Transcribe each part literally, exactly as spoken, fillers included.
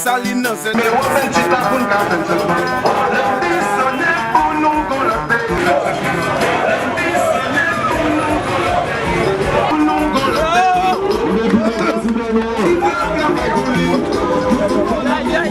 Salin nan zèn. Men w ap fè l chita pou n ka fè l sèlman. Lè m desann pou nou gon lòt peyi. Lè m desann pou nou gon lòt peyi. Pou nou gon lòt peyi. Ki pa ap travay pou li. Pa pè,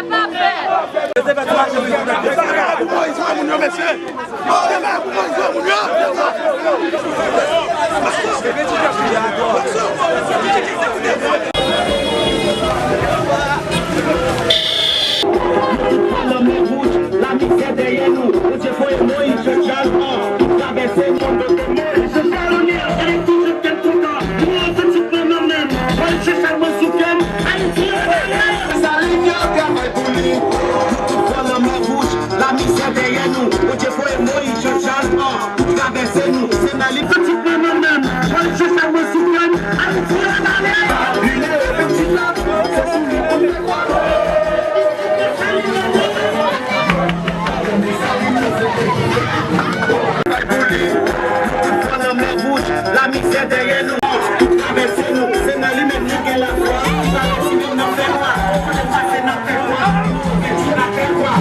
pa pè. Lanmè wouj, lamizè dèyè nou. Bondye voye Moyiz Jan Chal pou travèse nou. Moyiz Jan Chal, on est avec tout le cœur content. Nous, on se dit non, non, non. Moyiz Jan Chal, mwen sou kè m. Ayiti, Salin yo travay pou li. Tout pran lanmè wouj, lamizè dèyè nou. Bondye voye Moyiz Jan Chal pou travèse nou. Se nan li. Tout pran lanmè wouj, Moyiz Jan Chal, mwen sou kè m. Ayiti, Salin. Li leve pitit la, se sou li pou l Bay pou li, nou tout pran lanmè wouj, lamizè dèyè nou, tout travèse nou, se nan li menm nou gen lafwa, travèse nou nan fè nwa, pase nan fè nwa, fè nwa, fè nwa.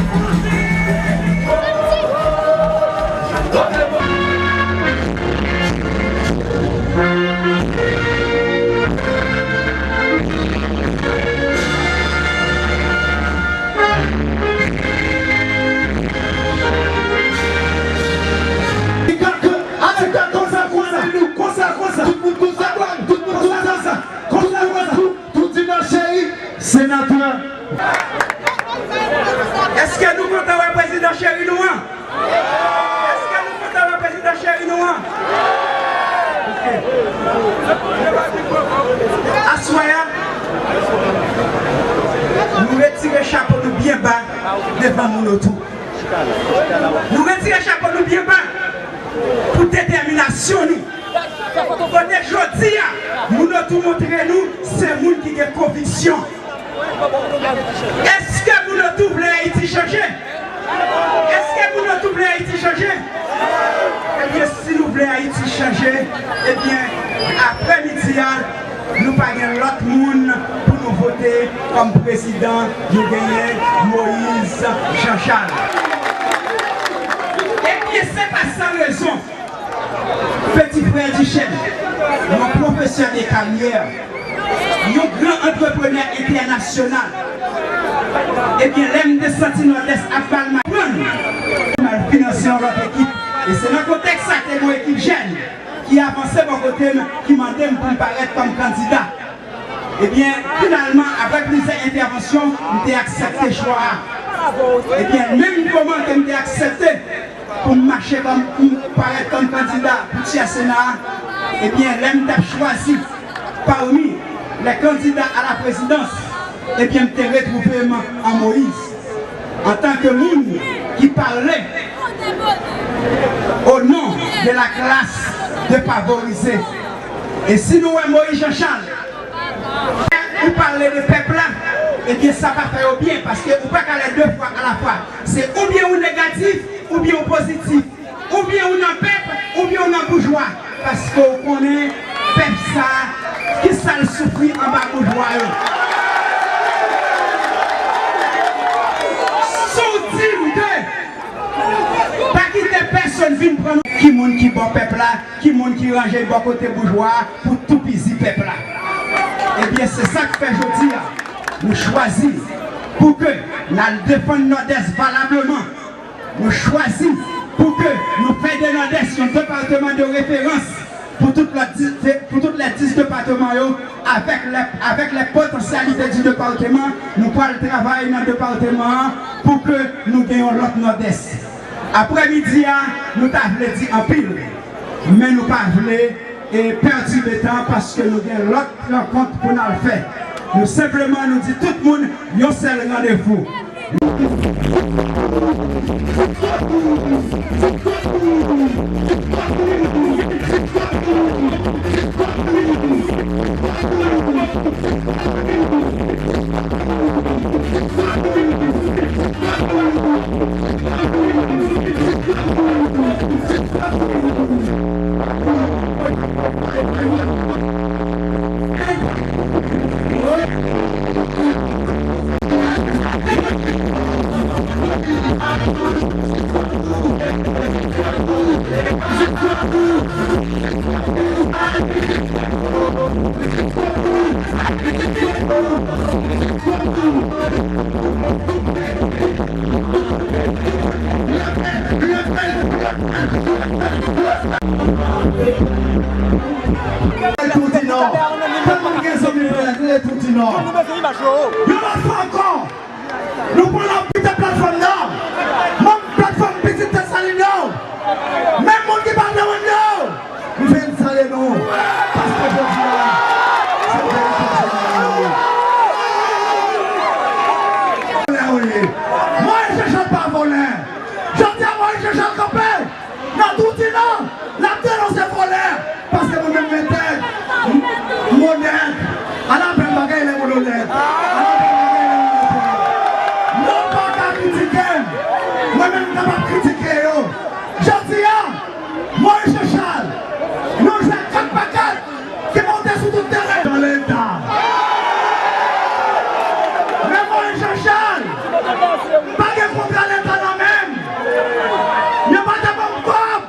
Konsa, konsa, konsa, konsa, tout moun konsa, tout moun konsa, konsa, konsa, tout di nan cheri, senatè. Èske nou kontan wè prezidan cheri nou an? Èske nou kontan wè prezidan cheri nou an? Ok. Aswè a, nou retire chapo nou byen ba devan Mounotou. Nou retire chapo nou byen ba pou detèminasyon nou. Kote jodi a, Mounotou montre nou se moun ki gen konviksyon. Èske Mounotou vle Ayiti chanje? Èske Mounotou vle Ayiti chanje? Ebyen, si nou vle Ayiti chanje, ebyen, aprè midi a, nou pa gen lòt moun pou nou vote kòm prezidan, nou genyen Moyiz Jan Chal. Ebyen, se pa san rezon. Peti frè Duchesne, yon pwofesè de karyè, yon gran antreprenè entènasyonal. Ebyen, lè m te santi Nòdès ap mal mal pran, mal finanse yon lòt ekip. E se nan kontèks sa ke yon ekip jèn ki avanse bò kote m, ki mande m pou m parèt kòm kandida. Ebyen, finalman, apre plizyè entèvansyon, m te aksepte chwa a. Ebyen, menm moman ke m te aksepte pou m mache kòm, pou m parèt kòm kandida pou tyè Sena a, ebyen, lè m t ap chwazi pami lè kandida a la prezidans, ebyen, m te retwouve m an Moyiz. Antanke moun ki pale o non de la klas defavorize. E si nou wè Moyiz Jan Chal, ou pale de pèp la, ebyen sa pa fè yo byen, paske ou pa ka lè de fwa alafwa. Se oubyen ou negatif, oubyen ou pozitif. Oubyen ou nan pèp, oubyen ou nan boujwa. Paske w konnen pèp sa a, ki sa l soufri anba boujwa yo. Si w di m ke pa kite pèsonn vin pran nou, ki moun ki bò pèp la, ki moun ki ranje bò kote boujwa a pou toupizi pèp la. Ebyen, se sa k fè jodi a, nou chwazi pou ke n al defann Nòdès valableman. Nou chwazi pou ke nou fè de Landès yon depatman de referans pou tout lòt dis-, pou tout lè dis depatman yo, avèk lè, avèk lè potansyalite di depatman, nou pral travay nan depatman an pou ke nou gen yon lòt Nòdès. Aprèmidi a, nou ta vle di anpil, men nou pa vle, e, pèdibe tan paske nou gen lòt rankont pou n al fè. Nou senpleman, nou di tout moun yon sèl randevou. Tou di non. Tèlman gen zanmi frè, tande tou di non. Yon lòt fwa ankò, nou pran lapli de platfòm nan. Manm platfòm Pitit Desalin yo, menm moun ki pa vle wè m yo, m vin salye nou. Paske jodi a, se verite, se verite. Vòlè ou ye. Moyiz Jean Charles pa vòlè. Jodi a, Moyiz Jean Charles kanpe nan Doudina, l ap denonse vòlè, paske mwen menm mwen tèt, m onèt. Ala bèl bagay lè moun onèt. Ala bèl bagay lè moun onèt. Nou pa ka kritike m. Mwen menm m kapab kritike yo. Jodi a, Moyiz Jean Charles, nou jwe kat pa kat, ki monte sou tout teren nan Leta. Men Moyiz Jean Charles pa gen kontra Leta nan men m. Yo pa te ban m kòb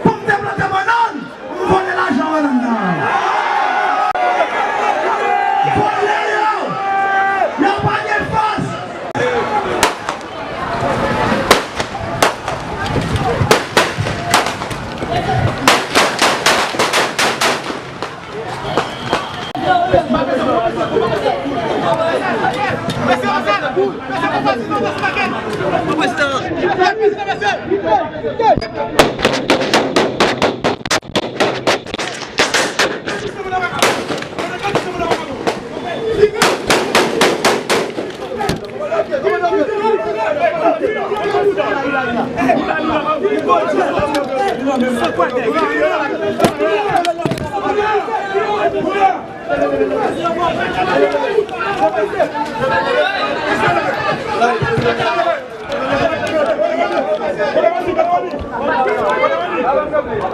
pou m te plante bannann, m vòlè lajan bannann nan. Vòlè yo, yo pa gen fòs.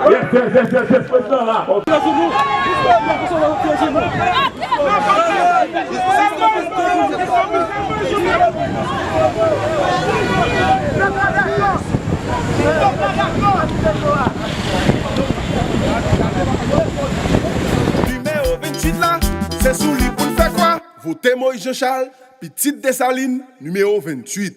Yes, yes, yes, yes, yes, prezidan la. Nimewo venntuit la, se sou li pou n fè kwa. Vote Moyiz Jan Chal, pitit Desalin, nimewo venntuit.